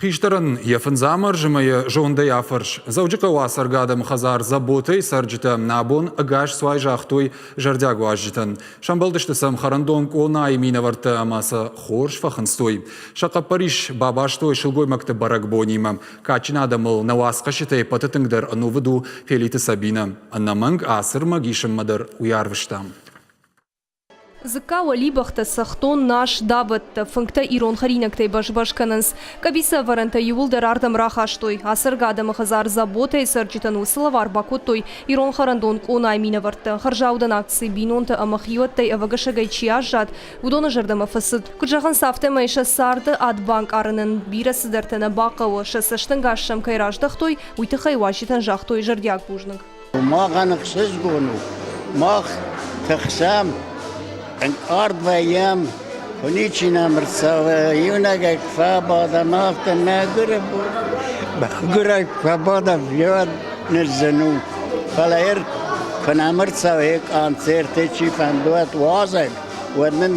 Хистӕрӕн йӕ фындз амӕрз ӕмӕ йӕ зондӕй афӕрс. Дзӕуджыхъӕуы ацӕргӕ адӕмы хӕдзар Заботӕйы цӕрджытӕ нӕ абон ӕгас цуай загътой зӕрдиаг уазджытӕн. Сӕмбӕлдысты сӕм хӕрӕндон къонайы минӕвӕрттӕ ӕмӕ сӕ хорз фӕхынцтой. Сӕ хъӕппӕрис бабастой сылгоймӕгты бӕрӕгбонимӕ. Кадджын адӕмыл нӕ уацхӕсджытӕй ӕппӕты тынгдӕр ӕнувыд у Фелиты Сабинӕ. Ӕнӕмӕнг ацы ӕрмӕг исынмӕ дӕр уый арвыста. Дзыкка, уӕлибӕхтӕ, цӕхдон, нас, давӕттӕ, фынгтӕ ирон хӕринӕгтӕй бӕз-бӕз кӕнынц. Къӕбицы ӕвӕрӕнтӕ иууылдӕр ардӕм рахастой. Ацӕргӕ адӕмы хӕдзар Заботӕйы цӕрджытӕн уыцы лӕвар бакодтой ирон хӕрӕндон къонайы минӕвӕрттӕ. Хӕрзаудӕн акци бинонтӕ ӕмӕ хиуӕттӕй ӕвӕгӕсӕгӕй чи аззад, уыдоны зӕрдӕмӕ фӕцыд. Куыд зӕгъынц, афтӕмӕй сӕ царды ад банкъарынӕн бирӕ цыдӕртӕ нӕ бахъӕуы. Сӕ цӕстӕнгас сӕм кӕй раздӕхтой, уый тыххӕй уазджытӕн загътой зӕрдиаг бузныг. Махӕн ӕхсызгон у, мах тыхсӕм, ӕнкъард вӕййӕм, куы ничи нӕм ӕрцӕуы, иунӕгӕй куы фӕбадӕм, афтӕ мӕгуыры бон, мӕгуырӕй куы фӕбадӕм, уӕд ныззын у. Фӕлӕ ир куы нӕм ӕрцӕуы концерты чи фӕнды, уӕд уазӕг, уӕд нын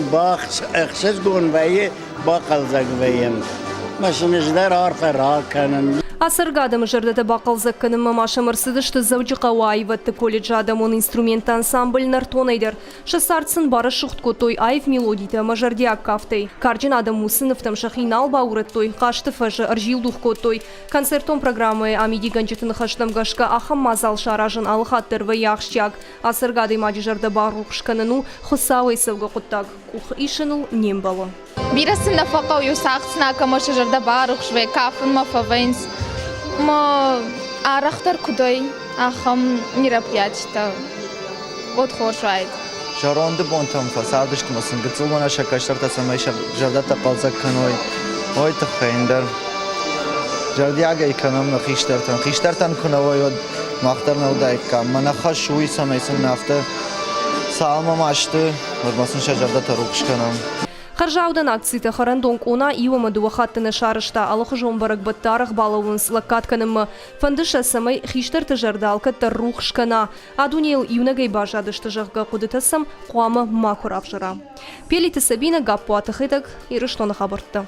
ӕхсызгон вӕййы, бахъӕлдзӕг вӕййӕм. Мӕ сын ӕз дӕр арфӕ ракӕнын. Ацӕргӕ адӕмы зӕрдӕтӕ бахъӕлдзӕг кӕнынмӕ ма сӕм ӕрцыдысты Дзӕуджыхъӕуы аивӕдты колледжы адӕмон инструментты ансамбль Нӕртонӕй дӕр. Сӕ цард сын барӕсугъд кодтой аив мелодитӕ ӕмӕ зӕрдиаг кафтӕй. Карджын адӕм уыцы нывтӕм сӕхи нал баурӕдтой, хъазты фӕзы ӕрзилдух кодтой. Концертон программӕйы амидигӕнджыты ныхӕстӕм гӕсгӕ ахӕм мадзал саразын алыхатт дӕр вӕййы ахсджиаг. Ацӕргӕ адӕймаджы зӕрдӕ барухс кӕнын у Хуыцауӕй цӕугӕ хъуыддаг. Къух исыныл не мбӕлы. Бирӕ сын нӕ фӕхъӕуы иу сагъдсынаг ӕмӕ сӕ зӕрдӕ барухс вӕййы, кафынмӕ фӕвӕййынц. Мӕ арӕхдӕр куыдӕй ахӕм мероприятитӕ уӕд хорз уаид. Зӕронды бонтӕм фӕцардысты ӕмӕ сын гыццыл мӕнӕ сӕ кӕстӕртӕ цӕмӕй сӕ зӕрдӕтӕ хъӕлдзӕг кӕной, уой тыххӕй ӕндӕр. Зӕрдиагӕй кӕнӕм нӕ хистӕртӕн. Хистӕртӕн куы нӕ уой, уӕд мах дӕр нӕ уыдаиккам. Мӕнӕ хӕс уый, цӕмӕй сын афтӕ цалынмӕ ма сты, уӕдмӕ сын сӕ зӕрдӕтӕ рухс кӕнӕм. Хӕрзаудӕн акцитӕ хӕрӕндон къона иу ӕмӕ дыууӕ хатты нӕ сарӕзта, алыхуызон бӕрӕгбӕтты арӕх балӕууынц лӕггад кӕнынмӕ. Фӕнды сӕ, цӕмӕй хистӕрты зӕрдӕ алкӕддӕр рухс кӕна. А дунейыл иунӕгӕй баззадысты, зӕгъгӕ, хъуыдытӕ сӕм хъуамӕ макуы равзӕра. Пелиты Сабинӕ, Гаппуаты Хетӕг, Ирыстоны хабӕрттӕ.